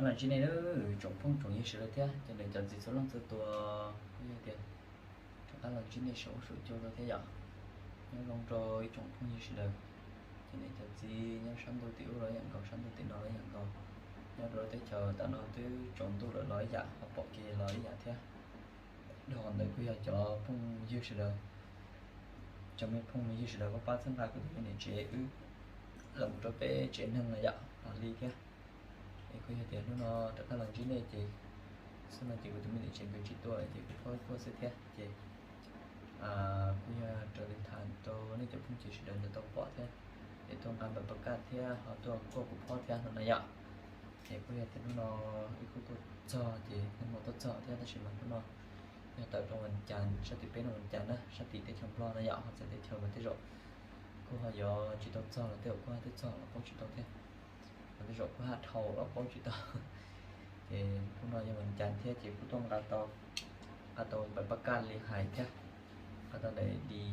Los ntsib nej tsoom phooj tsoom ywg sawv daws thiab cov niam cov txiv txhua leej txhua tus, kuj yog tias rov qab los ntsib nej saum huab saum cua dua thiab yom. Nyob zoo rau ib tsoom phooj ywg sawv daws, cov niam cov txiv nyob sab ntuj tim ub los ib yam nkaus, sab ntuj tim no los ib yam nkaus, nyob rau teb chaws tam no twb tsaus ntuj lawm los ib yam, ho pom kev los ib yam thiab. Dhau qhov ntawd kuj yog cov phooj ywg sawv daws, cov me phooj me ywg sawv daws pab pab txhawb nqa kuv tus me niam tsev wb los mus rau peb tsev neeg no yom, los li thiab. Es kuj yog tias hnub no rov qab los ntsib nej ces, xub no ces kuv tus me niam tsev nkawd tsis tuaj ces kuv phob tuaj xwb thiab ces kuj yog raws li tham rau nej cov phooj ywg sawv daws ntawd tau pom thiab, es tuaj nqa npawb pab kaj thiab ho tuaj kuaj kuv phob thiab no na yom. Es kuj yog tias hnub no wb kuj tuaj txog ces hnub no tuaj txog thiab tab sis mas hnub no yog tawm rau Vas Cas, sab tim peb no Vas Cas na, sab tim teb chaws Nplog na yom, ho txawm teb chaws mas tej zaum kuj ho yuav tsis tau txog los tej zaum kuj ho twb txog los paub tsis tau thiab, ho tej zaum kuj ho dhau los paub tsis tau. Ces hnub no yog Vas Cas thiab ces kuj tuaj nqa tau, nqa tau npawb pab kaj li hais thiab, nqa tau daim di,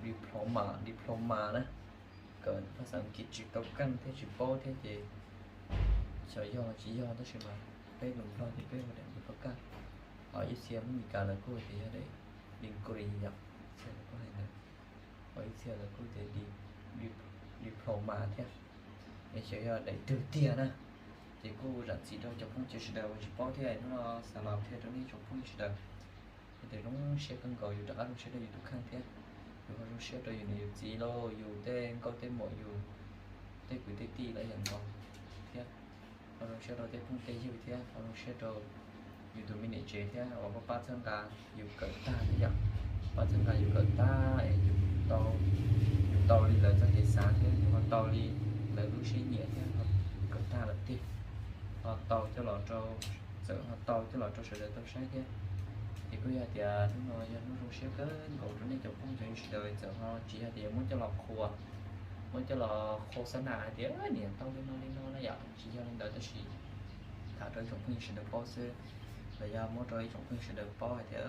diploma, diploma na, kawm phas xas Askiv tsis tau keej thiab tsis paub thiab ces xyov yog los tsis yog tab sis mas peb hmoob Nplog ces peb hu daim npawb pab kaj, ho ib txhia hmoob Mes Kas lawv kuj hais tias yog daim degree yom, ib txhia lawv kuj hais ntawd, ho ib txhia lawv kuj tias diploma thiab, es xyov yog daim twg tiag na. Ces kuj zam txim rau cov phooj ywg sawv daws uas tsis paub thiab, hnub no xav los qhia rau nej tsoom phooj ywg sawv daws hais tias zoo siab kawg nkaus yus rov qab zoo siab rau yus tus kheej thiab, yus ho zoo siab rau yus niam yus txiv lauj, yus tej nkauj tej muam, yus tej kwv tej tij lawv yam nkaus thiab, ho zoo siab rau tej phooj tej ywg thiab ho zoo siab rau yus tus me niam tsev thiab uas pab pab txhawb nqa yus kawm tag thiab yom, pab txhawb nqa yus kawm tag es yus tau, yus tau li lawv txoj kev xav thiab yus ho tau li lawv lub siab nyiam thiab, kawm tag lawm tiag, ho tau coj los rau, txawm ho tau coj los rau sawv daws tau saib thiab. Ces kuj yog tias hnub no yog hnub zoo siab kawg nkaus rau nej cov phooj cov ywg sawv daws, txawm ho tsis yog tias yuav muab coj los qhuas, muab coj los khos xab nas hais tias niam tau li no li no na yom, tsis yog li ntawd tab sis tham rau ib tsoom phooj ywg sawv daws paub xwb, los yog muab rau ib tsoom phooj ywg sawv daws paub hais tias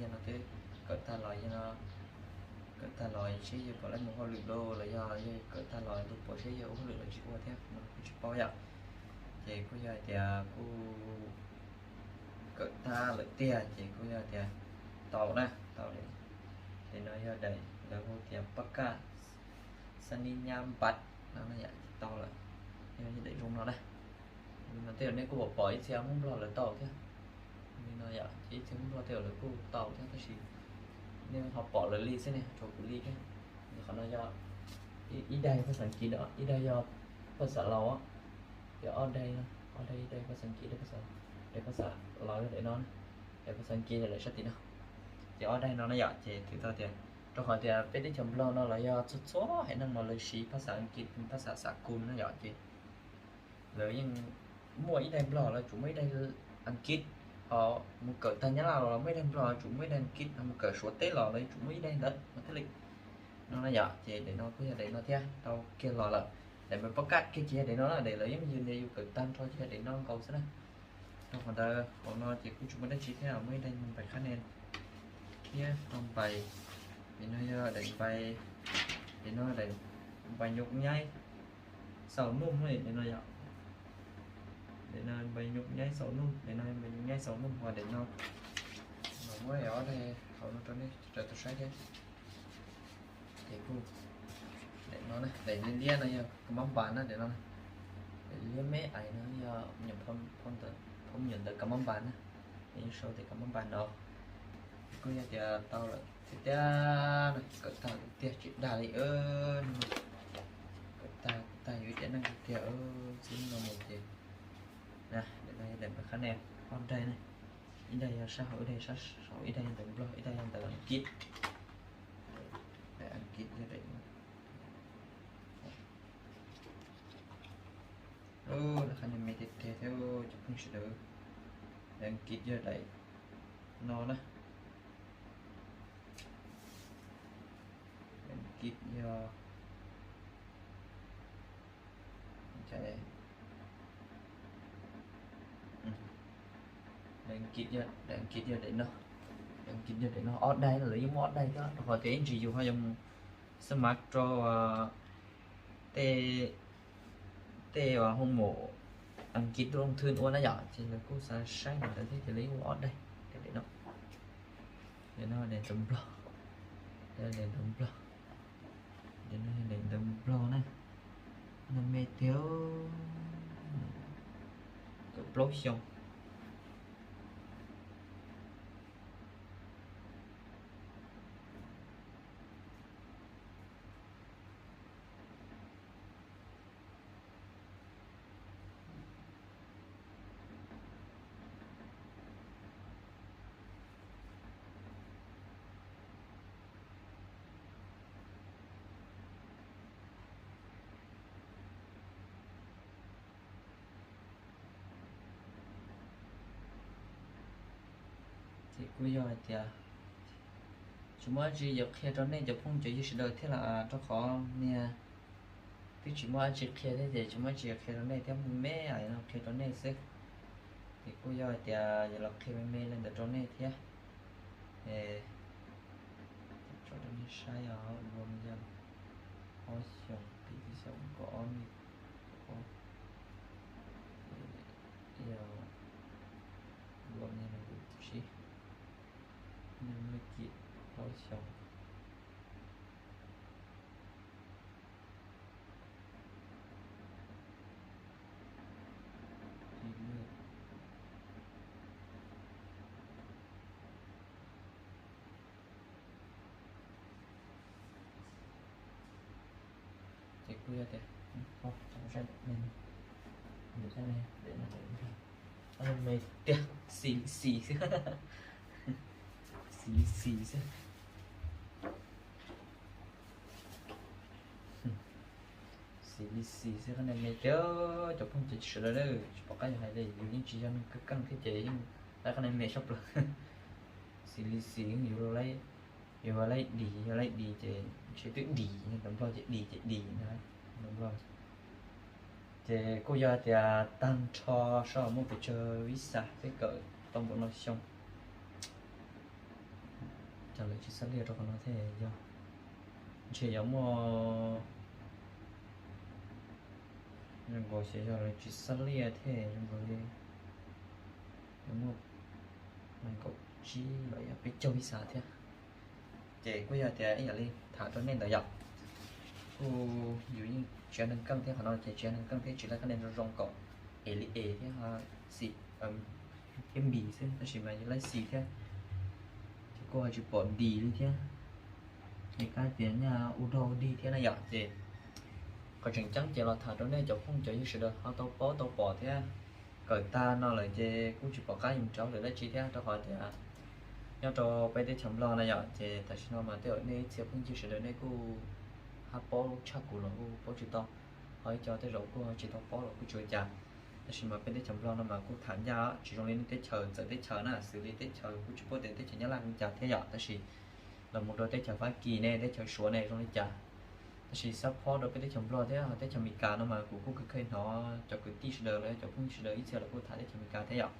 yog no twb kawm tag los, yog no kawm tag los seb yawg puas laib mus hauj lwm lauj, los yog yawg kawm tag los ntuj puas seb yawg ua hauj lwm los tsis ua thiab no kuj tsis paub yom. Ces kuj yog hais tias kuj kawm tag lawm tiag ces kuj yog tias tau na, tau li. Ces no yog daim lawv hu tias pab kaj xab nib nyab npab no na yom, tau lawm. Yog daim zoo no na, no tej zaum nej kuj pom pom ib txhia hmoob Nplog lawv tau thiab. Li no yom, ces ib txhia hmoob Nplog tej zaum lawv kuj tau thiab tab sis nej ho pom lawv li xwb ne, tsuas kuv li thiab. Qhov no yog ib daim phas xas Askiv, ib daim yog phas xas Laus, yog ob daim, ob daim, ib daim phas xas Askiv, daim phas xas Laus yog daim no, daim phas xas Askiv yog daim sab tim no. Ces ob daim no na yom, ces twb tau tias rau qhov tias peb teb chaws Nplog no los yog txhua txhua haiv neeg mas lawv siv phas xas Askiv, phas xas xa kus na yom, ces lawv yeej muaj ib daim Nplog los tsuas muaj ib daim Askiv, ho mus kawm tag Nyab Laj los muaj ib daim Nplog los tsuas muaj ib daim Askiv, ho mus kawm Suav teb los lawv tsuas muaj ib daim ntawd mas thiaj li no na yom. Ces daim no kuj yog daim no thiab, tau kiag los lawm. Daim npawb pab kaj kiag ces yog daim no na, daim lawv yeej yog tias yus kawm tag nrho ces yog daim no nkaus xwb na. Rau qhov ntawd hauv no ces kuj tsis muaj dab tsi thiab, muaj ib daim npais qhab nia thiab rau npais, daim no yog daim npais, daim no daim npais nyuj nyaib xaus nuj, daim no yom, daim no npais nyuj nyaib xaus nuj, daim no npais nyuj nyaib xaus nuj, ho daim no los muab ob daim hauv no rau nej sawv daws tau saib thiab. Ces kuj daim no, daim liab liab no yog ka mab npas na, daim no, daim liab me ais no yog me nyuam phau me nyuam ntawv ka mab npas na, es yeej sau tias ka mab npas no. Kuj yog tias tau lawm tiag tiag, kawm tag tiag tiag tsis dag li, kawm tag tag yus ib tiam neej tiag tiag, txij no mus ces na, daim no yog daim npais qhab nia, ob daim na, ib daim yog sab hauv, ib daim sab saud, ib daim yog ntawv Nplog, ib daim yog ntawv Askiv. Daim Askiv yog daim, lawv qhab nia me tiag tiag thiab cov phooj sawv daws. Daim Askiv yog daim no na. Daim Askiv yog, daim Askiv yog, daim Askiv yog daim no, daim Askiv yog daim no, ob daim no lawv yeej muaj ob daim thiab, rau qhov tias ib ntsis yus ho yuav mus xab mav rau tej, tej uas hoo mom Askiv loo thwj ua na yom, ces lawv kuj xav saib ntawd thiab ces lawv ua ob daim, daim no, daim no daim ntawv Nplog, daim ntawv Nplog, daim ntawv Nplog na, me tiag, kaum plaub xyoo. Ces kuj yog hais tias tsis muaj dab tsi yuav qhia rau nej cov phooj cov ywg sawv daws thiab los rau qhov niag twb tsis muaj dab tsi qhia thiab ces tsis muaj dab tsi yuav qhia rau nej thiab, me me no qhia rau nej xwb. Ces kuj yog hais tias yuav los qhia me me li ntawd rau nej thiab. Tso rau nej saib os, lua yog ob xyoos pib xyoo kaum ob, yog lua yog nees nkaum tsib, nees nkaum plaub xyoo. Ces kuj yog tias, me tiag, xis xis xwb, xis xis xwb. Xis li xis xwb, qhov no me tiag, cov phooj cov ywg sawv daws, tsis pom qab yuav hais li, yus yeej tsis yog neeg keej keej thiab ces yeej tau qhov no me sab plaws. Xis li xis, yus, yus laij dis, yog laij dis ces ntshe twb dis, tus Nplog ces dis ces dis na, tus Nplog. Ces kuj yog tias tag nrho seb muaj pes tsawg vij xas thiab kawm tau npaum no xyoo. Cas lawv tsis xab liaj rau qhov no thiab, yog ntshe yuav muaj zoo nkaus xyov yog lawv tsis xab liaj thiab zoo nkaus li yuav muaj nees nkaum tsib los yog peb caug vij xas thiab. Ces kuj yog tias ib yam li tham rau nej ntawd yom, kuj yus yeej tsis yog neeg keej thiab, qhov no ces tsis yog neeg keej thiab, tsis laij qab neeg zoo zoo kom es li es thiab, xis thiab npis xwb, tab sis mas yus laij xis thiab ces kuj ho tsis pom npis li thiab. Es kab tias nyaj ua dog dig thiab na yom, ces qhov tseem ceeb ces los tham rau nej cov phooj cov ywg sawv daws ho tau paub tau pom thiab. Kawm tag no lawm ces kuj tsis pom qab yus rov lwm dab tsi thiab, rau qhov tias nyob rau peb teb chaws Nplog na yom, ces tam sim no mas tej zaum nej ib txhia phooj ywg sawv daws nej kuj hab paub tshaj kuv los kuj paub tsis tau, ho ib co tej zaum kuj tsis tau paub los kuj tsis ua cas. Tab sis mas peb teb chaws Nplog no mas kuj tham ncaj, tsis zoo li nej teb chaws txawm teb chaws na, xws li teb chaws kuj tsis paub tias teb chaws Nyab Laj zoo li cas thiab yom, tab sis los mus rau teb chaws Fab Kis ne, teb chaws Suav ne zoo li cas. Tab sis xab phob rau peb teb chaws Nplog thiab teb chaws Amelikas no mas kuv kuj kheev kheev hnov cov kwv tij sawv daws los cov phooj ywg sawv daws ib txhia los kuj tham teb chaws Amelikas thiab yom.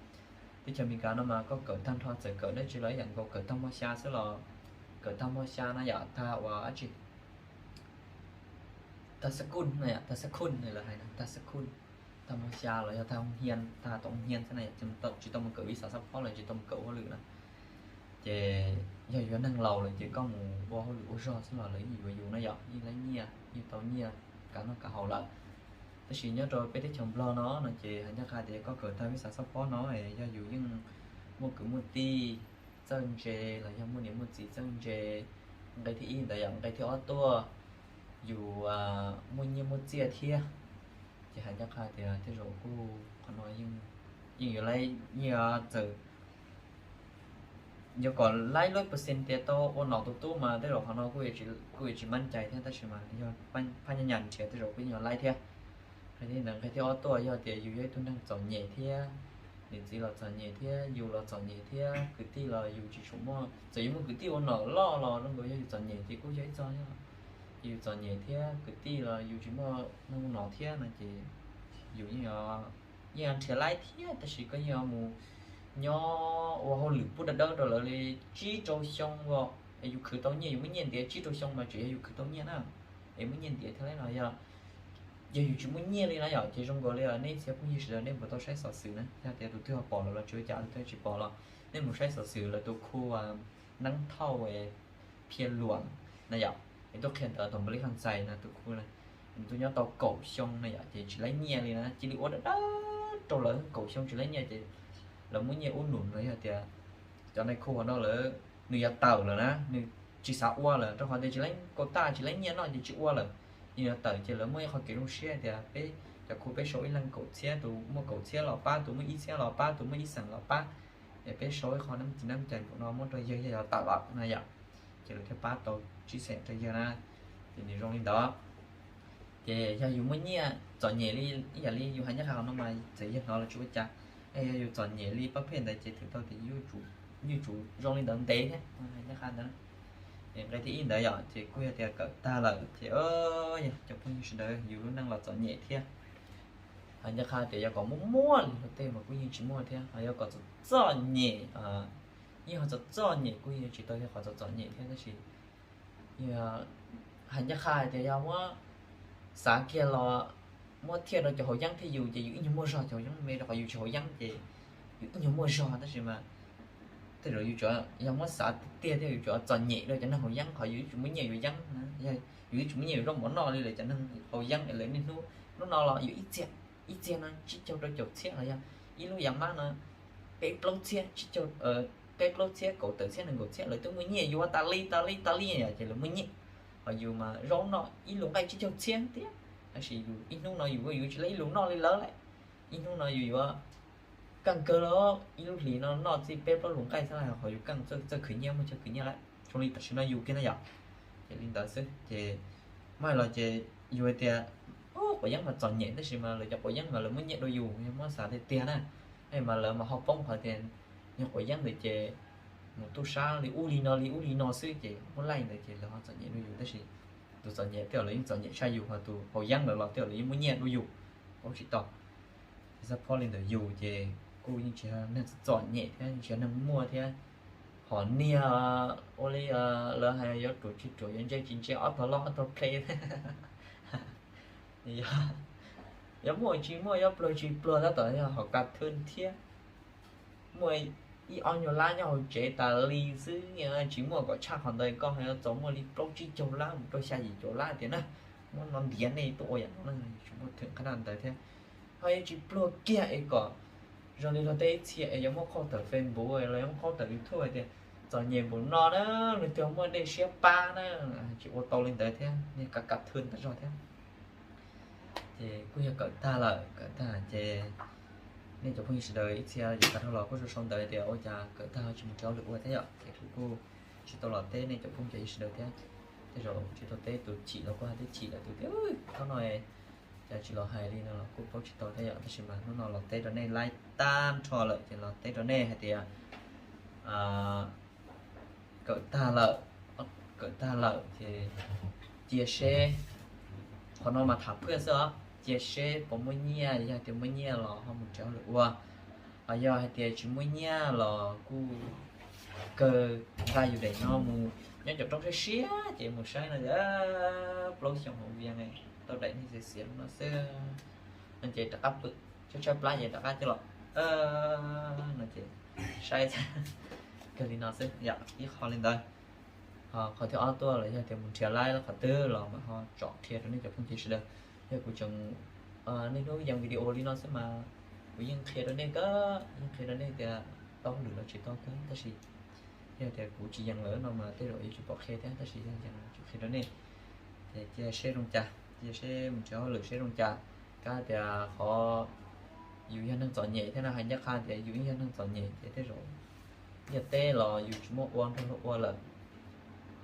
Teb chaws Amelikas no mas koj kawm tag nrho txawm kawm dab tsi los ib yam nkaus, kawm tag mog xya xwb los, kawm tag mog xya na yom, tag uas dab tsi, tag xab khun na yom, tag xab khun na lawv hais na, tag xab khun, tag mog xya los yog tag hoo hias, tag tom hoo hias xwb na yom, tsis tau mus kawm vij xas xab phob los tsis tau mus kawm ua hauj lwm na. Ces yog yuav neeg laus lawm ces koj mus ua hauj lwm ua zog xwb los lawv yeej yuav yus na yom, yeej laib nyiaj, yeej tau nyiaj kav noj kav haus lawm. Tab sis nyob rau peb teb chaws Nplog no no ces hais ncaj qha tias koj kawm tag vij xas xab phob no es yog yus yeej muaj kwv muaj tij txawj ntse los yog muaj niam muaj txiv txawj ntse, nqe thib ib ntawd yom, nqe thib ob tuaj yus muaj nyiaj muaj txiaj thiab. Ces hais ncaj qha tias tej zaum kuj qhov no yeej yuav, yeej txawm yuav kom laib lub percent tias tau ua nom ua tub mas tej zaum qhov no kuj yuav tsis mab cai thiab, tab sis mas yog phab nyaj nyas nrhiav tej zaum kuj yeej yuav laib thiab. Nqe thib ib ntawd, nqe thib ob tuaj yog tias yus yog ib tug neeg txom nyem thiab, niam txiv los txom nyem thiab, yus los txom nyem thiab, kwv tij los yus tsis tshua muaj, txawm yus muaj kwv tij ua nom loj los zoo nkaus yog yus txom nyem ces kuj yog ib txog, ces yus txom nyem thiab kwv tij los yus tsis muaj neeg ua nom thiab no ces yus yeej yuav nrhiav laib thiab, tab sis koj yeej yuav mus nyob ua hauj lwm pub dawb dawb rau lawv li tsib rau xyoo as, es yus khwv tau nyiaj, yus muaj nyiaj ntiav tsib rau xyoo mas tseem yog yus khwv tau nyiaj na, es muaj nyiaj ntiav thiab lauj no yog yog yus tsis muaj nyiaj li na yom, ces zoo nkaus li nej txhia phooj ywg sawv daws nej puas tau saib xov xwm na, yog tias tus twg ho pom lawm los tsis ua cas, tus twg tsis pom los nej mus saib xov xwm lawv tus khu Neeb Thauj Phia Luam na yom, es tuaj qhia ntawv tom npaus li khaj ntxais na tus khu na, tus nyob tau kaum xyoo na yom, ces tsis laib nyiaj li na, cia li ua dawb dawb rau lawv kaum xyoo tsis laib nyiaj ces lawv muab nyiaj ub num los yog tias cov nai khu no lawv, nws yuav tawm lawm na, nws tsis xav ua lawm rau qhov tias tsis laib, kaum tas tsis laib nyiaj noj ces tsis ua lawm. Nws yuav tawm ces lawv muaj ib qho kev zoo siab tias peb cov khu peb sau ib leeg kaum txhiab, tus muaj kaum txhiab los pab, tus muaj ib txhiab los pab, tus muaj ib xeem los pab, es peb sau ib qho neeb txiv neeb cai npaum no muab rau yawg, yawg yuav tawm lawm na yom. Ces lawv thiaj pab tau tsib xeem rau yawg na. Ces nws zoo li ntawd. Ces yog yus muaj nyiaj txom nyem li ib yam li yus hais Ncaj Qha no mas txawm yawg hnov los tsis ua cas, yog yus txom nyem li pab phem ntawd ces thwm tau tias yuav tsum zoo li ntawd ntev thiab, hais Ncaj Qha ntawd. Nqe thib ib ntawd yom, ces kuj yog tias kawm tag lawm ces yog cov phooj ywg sawv daws yus lub neej los txom nyem thiab. Hais Ncaj Qha tias yog kom muaj muaj li luag tej mas kuj yeej tsis muaj thiab, ho yog kom txom txom nyem, yeej ho txom txom nyem kuj yeej tsis tau yog qhov txom txom nyem thiab tab sis hais Ncaj Qha hais tias yog muab xav kiag los muab thiaj rau cov haus yeeb thiab yus ces yus ib nyuag muaj zog, cov haus yeeb me rau qhov yus tsis haus yeeb ces yus ib nyuag muaj zog tab sis mas tej zaum yus tsuas yog muab xav tiag tiag yus tsuas txom nyem rau cov neeg haus yeeb qhov yus ib tsis muaj nyiaj yuav yeeb, yus ib tsis muaj nyiaj yuav zaub mov noj li lawm cov neeg haus yeeb lawv niaj hnub, hnub no los yus ib txhia, ib txhia no tsib caug rau caum txhiab los yog ib lub yav mab no peb plaub txhiab, tsib caug, peb plaub txhiab kaum tawm txhiab nees nkaum txhiab lawv twb muaj nyiaj yuav tas li tas li tas li yom, ces lawv muaj nyiaj. Ho yus mas zaub noj ib lus nqaij tsib caug txhiab tiag, tab sis yus ib hnub no yus yuav tsis laib ib lus noj li lawv lawm. Ib hnub no yus yuav keej kawg li, ib lub hlis no noj txij peb plaub lus nqaij xwb los ho yus keej txawj khwv nyiaj, muaj chaw khwv nyiaj lawm. Zoo li tam sim no yus kiag na yom. Ces li ntawd xwb ces muab hais los ces yus hais tias quav yeeb mas txom nyem tab sis mas lawv cov quav yeeb mas lawv muaj nyiaj dua yus, yog muab xav tiag tiag na, mas lawv mas ho poob qhov tias yog quav yeeb ntawd ces mus tub sab li ub li no li ub li no xwb ces muab laij ntawd ces lawv ho txom nyem dua yus tab sis tus txom nyem tej zaum lawv yeej txom nyem tshaj yus, ho tus haus yeeb lawv los tej zaum lawv yeej muaj nyiaj dua yus, paub tsis tau. Xab phob li ntawm yus ces kuj yeej tsis yog neeg txom nyem thiab, yeej tsis yog neeg muaj thiab. Hom niag ua li lawv hais yuav ruam tsis ruam, yuav ntse tsis ntse, ob tog loj ob tog ple. Yog muaj tsis muaj, yuav pluag tsis pluag tab tom yog hom kas thw thiab. Muaj ib ob nyuag lab nyob hauv tsev tas li xwb, tsis muaj kom tshaj qhov ntawd, koj ho yuav txaus muaj li plaub tsib caug lab mus rau xya yim caum lab tiag na. Muab no ntiav nej tuaj ua yam no na, tsis muaj thwm qhab naj ntawd thiab. Ho yuav tsis pluag kiag es kom zoo li luag tej ib txhia es yuav muab qhaub tawm Facebook los yuav muab qhaub tawm YouTube hais tias txom nyem npaum no na, nws twb muaj dej siab pab na, tsis ua tau li ntawd thiab, nej kav kav thw tas zog thiab. Ces kuj yog kawm tag lawm, kawm tag ces nej cov phooj ywg sawv daws ib txhia yuav tas dhau los kuj sau sau ntawv tias ua cas kawm tag tsis mus nrhiav hauj lwm ua thiab yom, ces kuv kuj tsis tau los teb nej cov phooj cov ywg sawv daws thiab. Tej zaum tsis tau teb tus chim los kuj hais tias chim lawm, tus tias thaum no cas tsis los hais li no los kuj paub tsis tau thiab yom, tab sis mas hnub no los teb rau nej laib tag nrho lawm ces los teb rau nej hais tias kawm tag lawm, kawm tag lawm ces cia seb, qhov no mas tham phwj xwb os, cia seb puas muaj nyiaj, yog tias muaj nyiaj los ho mus nrhiav hauj lwm ua, ho yog hais tias tsis muaj nyiaj los kuj kawg nqa yus daim no mus nyob cov roob siab siab ces mus saib no, plaub xyoo hauv Vias tau daim niag xiav xiav no xwb, no ces rov qab pw, tshaib tshaib plab ces rov qab coj los no ces saib kawg li no xwb yom, ib qho li ntawd. Ho qhov thib ob tuaj los yog tias mus nrhiav laib qhov twg los mas ho tsom qhia rau nej cov phooj ywg sawv daws. Yog kuv tseem niaj hnub yees video li no xwb mas kuv yeej qhia rau nej kawg, yeej qhia rau nej tias tau hauj lwm los tsis tau kawg, tab sis yog tias kuv tsis yees lawm no mas tej zaum yuav tsis pom qhia thiab, tab sis yog yees los tsis qhia rau nej. Ces cia seb zoo cas, cia seb mus nrhiav hauj lwm seb zoo cas. Kab tias qhov yus yog neeg txom nyem thiab na, hais ncaj qha tias yus yeej yog neeg txom nyem ces tej zaum ntiaj teb los yus tsis muaj ua nrog luag ua lawm,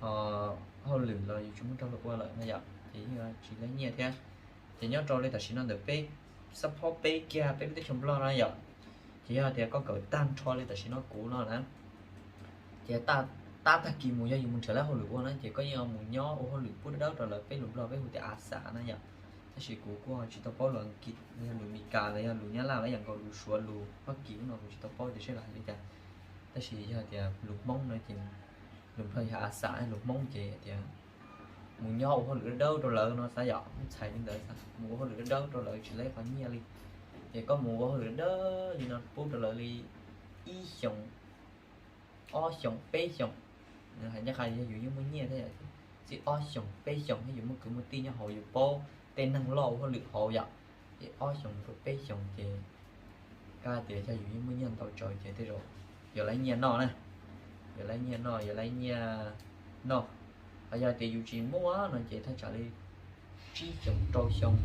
ho hauj lwm los yus tsis muaj nrog luag ua lawm no yom, ces yeej tsis laib nyiaj thiab. Ces nyob rau li tam sim no ntawm peb, xab phob peb kiag peb lub teb chaws Nplog no yom, ces yog tias koj kawm tag nrho li tam sim no kuv no na, ces tab tag kis mus yog yus mus nrhiav laib hauj lwm ua na, ces koj yeej mus nyob ua hauj lwm pub dawb dawb rau lawv peb lus Nplog peb hu tias a xav na yom. Tab sis kuv kuj tsis tau paub lus Askiv, yog lus Meskas los yog lus Nyab Laj los yam nkaus, lus Suav lus Fab Kis no kuv tsis tau paub tias seb lawv hais li cas. Tab sis yog tias lus Hmoob no ces lus Nplog yog a xav, lus Hmoob ces tias mus nyob ua hauj lwm dawb dawb rau lawv no xav yom, mus txhais li ntawd, mus ua hauj lwm dawb dawb rau lawv tsis laib qhov nyiaj li. Ces koj mus ua hauj lwm dawb dawb li no pub rau lawv li ib xyoos, ob xyoos peb xyoos, hais ncaj qha yog yus yeej muaj nyiaj thiab yom, txij ob xyoos peb xyoos thiab yus muaj kwv muaj tij nyob hauv yus paub tej neeg loj ua hauj lwm hauv yom, ces ob xyoos rau peb xyoos ces kab tias yog yus yeej muaj nyiaj ntau tsaus ces tej zaum yuav laib nyiaj noj na, yuav laib nyiaj noj, yuav laib nyiaj noj. Ho yog tias yus tsis muaj no ces thaj tsam li tsib xyoos rau xyoo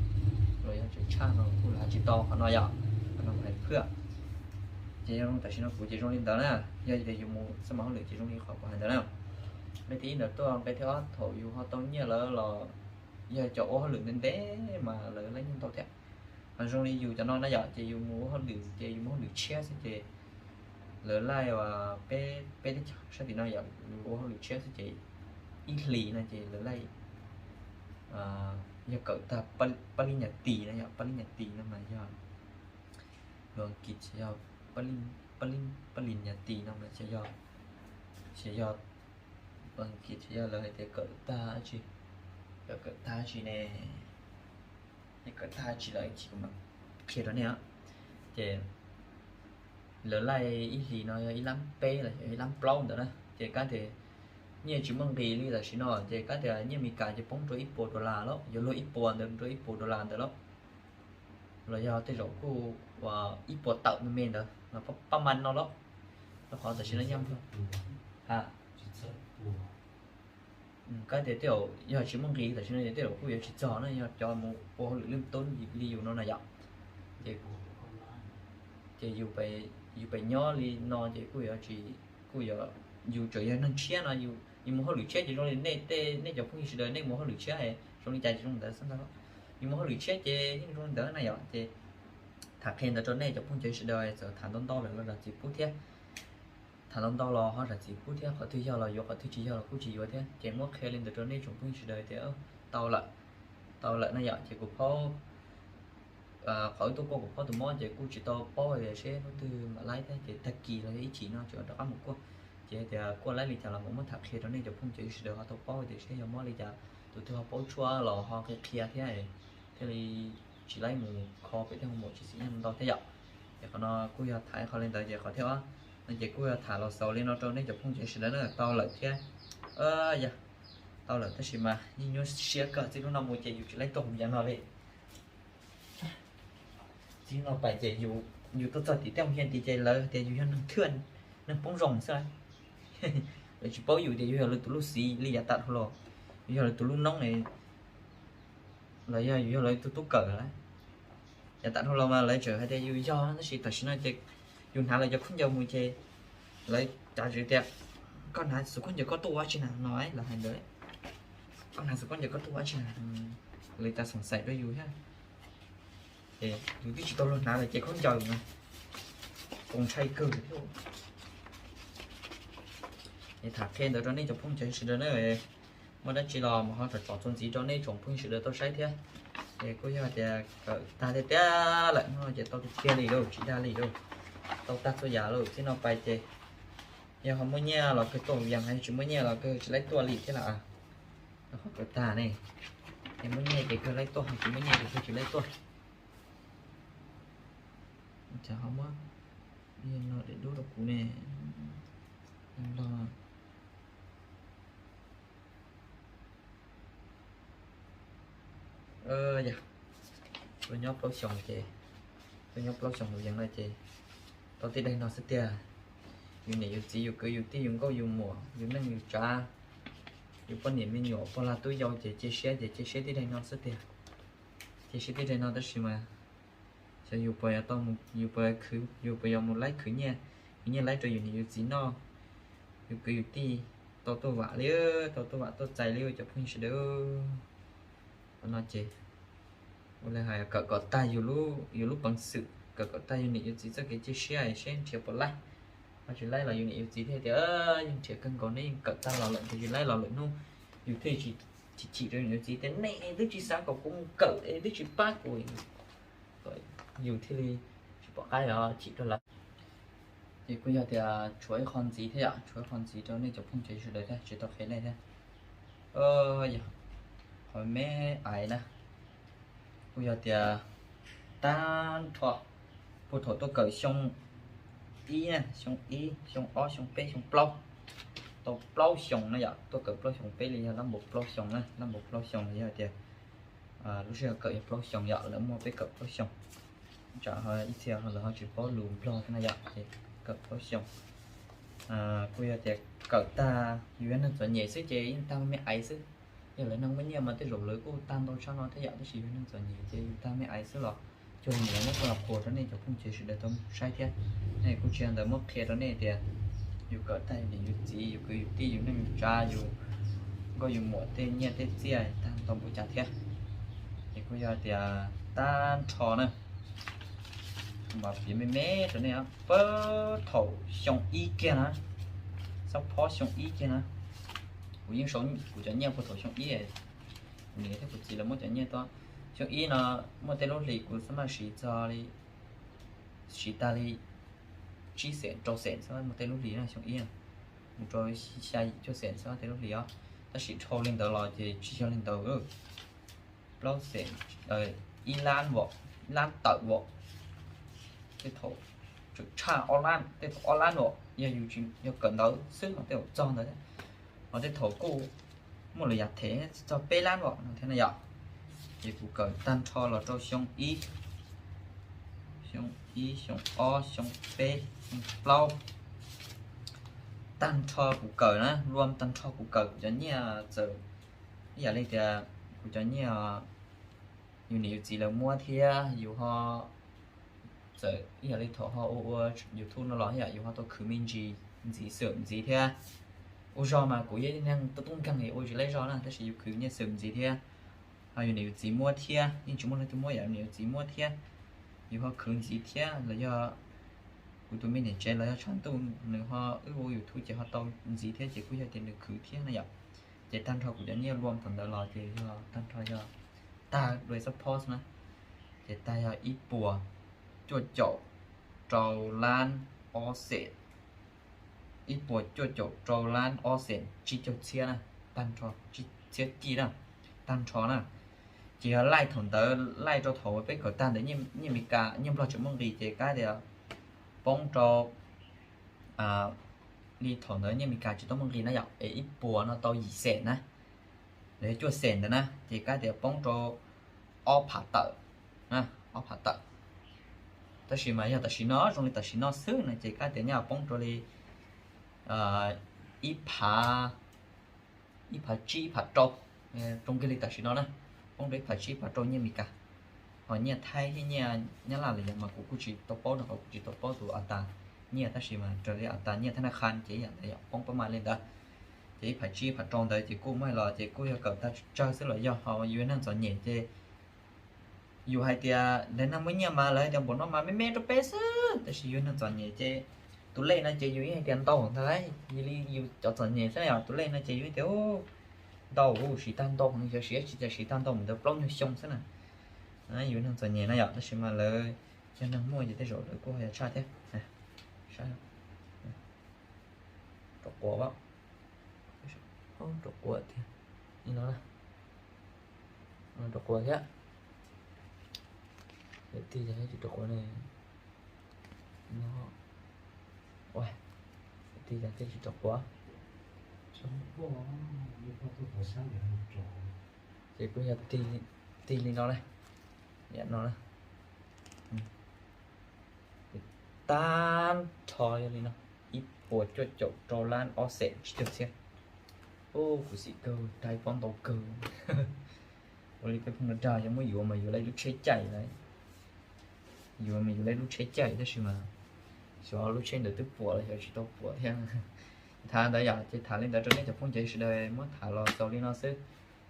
los yog tseem tshaj no kuj lav tsis tau qhov no yom, qhov no hais phwj. Ces yog tam sim no kuv ces zoo li ntawd na, yog tias yus mus xab mas hauj lwm ces zoo li qhov kuv hais ntawd na. Nqe thib ib ntawd tuaj, nqe thib ob thaum yus ho tau nyiaj lawm los yog cov ua hauj lwm ntev ntev mas lawv laib nyiaj ntau thiab. Ho zoo li yus cov no na yom, ces yus mus ua hauj lwm ces yus mus hauj lwm tshiab xwb ces lawv laij peb, peb teb chaws sab tim no yom, yus ua hauj lwm tshiab xwb ces ib hlis no ces lawv laij yog kawm tag pab li nyas tis no yom, pab li nyas tis no mas yog, lus Askiv yog pab li nyas tis no mas xyov yog, xyov yog, lus Askiv xyov yog lawv hais tias kawm tag tsi, kawm tag tsi ne, kawm tag tsi lawm tsis qhia rau nej. Ces lawv laij ib hlis no yog ib lab peb los yog ib lab plaub ntawd na, ces kab tias nyiaj tsis muaj nqis li tam sim no ces kab tias nyiaj Amelikas ces poob rau ib puas dollar lawm, yuav luag ib puas ntawd rau ib puas dollar ntawd lawm, los yog tej zaum kuj ua ib puas tawm me me ntawd los pab mas no lawm, rau qhov tam sim no nyob ha. Kab tias tej zaum yog tsis muaj nqis tam sim no ces tej zaum kuj yuav tsis txog na, yog cov mus ua hauj lwm leej tub li yus no na yom. Ces, ces yus pem nyob li no ces kuj yuav tsis, kuj yuav, yus tseem yog neeg tshiab no, yus mus hauj lwm tshiab ces zoo li nej tej, nej cov phooj ywg sawv daws nej mus hauj lwm tshiab zoo li cas ces zoo ntawd xwb ntag. Yus mus hauj lwm tshiab ces yeej zoo li ntawd na yom. Ces tham qhia ntawd rau nej cov phooj ywg sawv daws, txawm tham ntau ntau lawm los zam txim pub thiab. Tham ntau ntau los ho zam txim pub thiab, qhov twg yog los yuav, qhov twg tsis yog los kuj tsis yuav thiab. Ces muab qhia li ntawd rau nej tsoom phooj ywg sawv daws tias tau lawm, tau lawm na yom. Ces kuv phaub qhov wb tuaj kuaj kuv phaub tus mob ces kuj tsis tau paub tias seb hnub twg mam laib thiab, ces tag kis los yog ib chim no tseem rov qab mus kuaj. Ces tias kuaj laib li cas los mam muab tham qhia rau nej cov phooj ywg sawv daws ho tau paub tias seb yog mob li cas, tus twg ho paub tshuaj los ho qhia qhia thiab, thiaj li tsis laib mus kho pem tej hoo maum tsis xis nyob ntau thiab yom. Ces qhov no kuj yog tham qhov li ntawd. Ces qhov thib ob no ces kuj yog tham los xaus li no rau nej cov phooj ywg sawv daws na, tau lawm thiab. Yog tau lawm tab sis mas yeej nyuaj siab kawg, txij hnub no mus ces yus tsis laib tuaj hauv yees no li. Txij no pais ces yus tuaj txog tim tej hoo yees tid ces lawv tias yus yog neeg thwj, neeg poob zoo xwb. Lawv tsis paub yus tias yus yog lawv tus lub xiv li yav tas dhau los, yus yog lawv tus lub noob ne, los yog yus yog lawv tus tub kawm lawm. Yav tas dhau los mas lawv tseem hais tias yus yog, tab sis tam sim no ces yus hnav lawv cov khaub ncaws mus ces lawv cav tsev tias koj hnav xub khaub ncaws koj tuaj ua dab tsi na no, lawv hais ntawd, koj hnav xub khaub ncaws koj tuaj ua dab tsi na, lawv cas xoom xaim rau yus thiab. Ces yus twb tsis tau luag hnav lawv cov khaub ncaws na, koom ntshai kawg thiab. Es tham qhia ntawd rau nej cov phooj ywg sawv daws na, muaj dab tsi los mas ho tsom tsom txuas ntxiv rau nej tsoom phooj ywg sawv daws tau saib thiab. Es kuj yog tias kawm tag tiag tiag lawm no ces tau tiag tiag li lauj, tsis dag li lauj, tau tag txhua yam lauj. Txij no pais ces yog ho muaj nyiaj los kawg tuaj hauv yees, yog tsis muaj nyiaj los kawg tsis laib tuaj li thiab lawm. Rau qhov kawm tag ne, yog muaj nyiaj ces kawg laib tuaj, tsis muaj nyiaj ces kawg tsis laib tuaj. Ces ho muab no daim duab rau kuv ne, los yog tuaj nyob plaub xyoos ces, tuaj nyob plaub xyoos hauv yees no ces tau tib daim no xwb tiag. Yus niam yus txiv yus kwv yus tij yus nkauj yus muam yus neej yus tsav, yus poj niam me nyuam pog lag tub yau ces cia siab ces cia siab tib daim no xwb tiag. Cia siab tib daim no tab sis mas xyov yus puas yuav tau mus, yus puas yuav khwv, yus puas yuav mus laib khwv nyiaj, khwv nyiaj laib rau yus niam yus txiv noj, yus kwv yus tij tau tuaj vam li, tau tuaj vam tuaj txais li cov phooj ywg sawv daws. Qhov no ces ua li hais kawm kom tag yus lub, yus lub peev xwm, kawm kom tag yus niam yus txiv txoj kev cia siab seb nrhiav puas laib. Ho tsis laib los yus niam yus txiv thiaj tias yeej nrhiav kawg nkaus, neb yeej kawm tag los lawm, nrhiav tsis laib los lwm hnub yus thiaj chim chim rau yus niam yus txiv tias nej twb tsis xav kom kuv mus kawm es twb tsis pab kuv, yus thiaj li tsis pom qab chim rau lawv. Ces kuj yog tias tshuav ib qho ntxiv thiab yom, tshuav ib qho ntxiv rau nej cov phooj ywg sawv daws thiab, tsis tau qhia nej thiab. Yog Qhov me ais na, kuj yog tias tag nrho puag thaum tuaj kawm xyoo ib, xyoo ib, xyoo ob, xyoo peb, xyoo plaub, tau plaub xyoo na yom, tuaj kawm plaub xyoo peb li yog lab npaum plaub xyoo na, lab npaum plaub xyoo los yog tias lub sij hawm kawm yog plaub xyoo yom, lawv muaj peb kawm plaub xyoo. Tsam ib txhia lawv ho tsis paub lus Nplog thiab na yom, ces kawm plaub xyoo. Kuj yog tias kawm tag yus yog neeg txom nyem xwb ces yeej tag me ais xwb. Yog lawv neeg muaj nyiaj mas tej zaum lawv kuj tag ntau tshaj no thiab yom, tab sis yus neeg txom nyem ces yus tag me ais xwb los cuag li ntawd muab qhuas rau nej cov phooj ywg sawv daws tau saib thiab. Nej kuj tsis yog ntawd muab qhia rau nej tias yus kawm tag yus niam yus txiv yus kwv yus tij yus neej yus tsav yus nkauj yus muam tej nyiaj tej txiaj tag ntau npaum cas thiab. Es kuj yog tias tag nrho na, mas piav me me rau nej, puag thaum xyoo ib kiag na, xab phob xyoo ib kiag na, kuv yeej sau kuv cov nyiaj puag thaum xyoo ib. Kuv niam thiab kuv txiv lawv muab cov nyiaj tuaj, xyoo ib no muaj tej lub hlis kuv xab maj siv txog li, siv tag li tsib xees rau xees xwb muaj tej lub hlis na, xyoo ib mus rau xya yim cuaj xees xwb tej lub hlis os. Tab sis dhau li ntawd los ces tsis yog li ntawd, plaub xees, ib lab, lab tawm as. Tej thaum tseem tshaj ob lab, tej thaum ob lab as, yog yus tsis yog kawm ntawv xwb no tej thaum txog ntawd, ho tej thaum kuj muaj lwm yam them txog peb lab as no thiab na yom. Ces kuv kawm tag nrho los rau xyoo ib, xyoo ib, xyoo ob, xyoo peb, xyoo plaub, tag nrho kuv kawm na, luam tag nrho kuv kawm kuv cov nyiaj txawm ib yam li tias kuv cov nyiaj yus niam yus txiv lawv muab thiab yus ho txawm ib yam li thaum ho ua ua YouTube no los yom, yus ho tau khwv me ntsis ntxiv xwm ntxiv thiab. Ua zog mas kuv yog neeg tub tub nkeeg es ua tsis laib zog na, tab sis yus khwv nyiaj xwm ntxiv thiab. Ho yus niam yus txiv muab thiab, yeej tsis muaj leej twg muab, yam yus niam yus txiv muab thiab, yus ho khwv ntxiv thiab los yog kuv tus me niam tsev los yog tshav ntuj nws ho wb ua YouTube ces ho tau ntxiv thiab ces kuj yog tias nws khwv thiab na yom. Ces tag nrho kuv cov nyiaj luam thaum ntawd los ces yog tag nrho yog tag dua xab phob na, ces tag yog ib puas cuaj caum rau lab ob xees, ib puas cuaj caum rau lab ob xees tsib caug txhiab na, tag nrho tsib txhiab cij na, tag nrho na. Ces yog laij thaum ntawd laij rau thaum peb kawm tag ntawd nyiaj Meskas nyiaj Nplog tseem muaj nqis ces kab tias poob rau li thaum ntawd nyiaj Meskas tsis tau muaj nqis na yom, es ib puas no tau yim xees na, los yog cuaj xees ntawd na, ces kab tias poob rau ob phav tawm, ob phav tawm. Tab sis mas yog tam sim no zoo li tam sim no xwb no ces kab tias nyaj poob rau li ib phav, ib phav tsib ib phav rau, zoo kiag li tam sim no na, poob rau ib phav tsib ib phav rau nyiaj Meskas. Ho nyiaj Thaib thiab nyiaj Nyab Laj los yog mas kuv kuj tsis tau paub rau qhov kuv tsis tau paub tus a tas nyiaj, tab sis mas raws li a tas nyiaj thab naj kha ces ib yam ntawd yom, poob pab mas li ntawd. Ces ib phav tsib ib phav rau ntawd ces kuj muaj los ces kuj yog kawm tag tsawg xwb los yog ho yus yog neeg txom nyem ces yus hais tias lawv neeg muaj nyiaj mas lawv hais tias npaum no mas me me rau peb xwb, tab sis yus neeg txom nyem ces tus lej no ces yus yeej hais tias ntau ntag lauj, yog li yus cov txom nyem xwb yom, tus lej no ces yus tias ntau, siv tag ntau, xyov siv tsis tag, siv tag ntau mus ntawd plaub nyuag xyoo xwb na. Yus neeg txom nyem na yom, tab sis mas lawv yog neeg muaj ces tej zaum lawv kuj yog tshaj thiab. Rau quav, rau quav tiag, rau quav thiab. Tig tsis rau quav ne. Tig tsis rau quav. Ces kuj yog tig li no na, yam no na. Tag nrho yog li no, ib puas cuaj caum rau lab ob xees tsib caug txhiab. Ub, khuv xim kawg, dai pob ntau kawg. Ua li peb phooj ywg dag yog muab yuav mas yuav lawv lub tsheb caij lawm. Yuav mas yuav lawv lub tsheb caij tab sis mas xyov lub tsheb ntawd twb puas los xyov tsis tau puas thiab. Tham ntawd yom, ces tham li ntawd rau nej cov phooj ywg sawv daws muab tham los xaus li no xwb.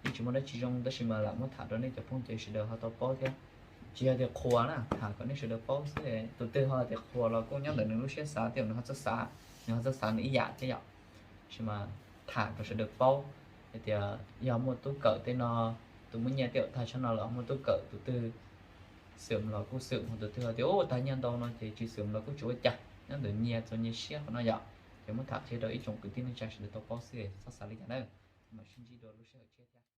Yeej tsis muaj dab tsi zoo tab sis mas lam muab tham rau nej cov phooj ywg sawv daws ho tau paub thiab. Tsis yog tias qhuas na, tham kom nej sawv daws paub xwb. Tus twg ho tias qhuas los kuj nyob ntawm nws lub siab xav, tej zaum nws ho txawj xav, nws ho txawj xav nws ib yam thiab yom. Tab sis mas tham kom sawv daws paub hais tias yog muaj tub kawm tej no, tus muaj nyiaj tej zaum tag tshaj no los muaj tub kawm, tus twg xwm los kuj xwm, ho tus twg tias ub tag nyiaj ntau no ces tsis xwm los kuj tsis ua cas, nyob ntawm nyias txoj nyias siab qhov no yom. Ces muab tham qhia rau ib tsoom kwv tij neej tsa sawv daws tau paub xwb, txhob xav li cas na. Mam sib ntsib dua lub sij hawm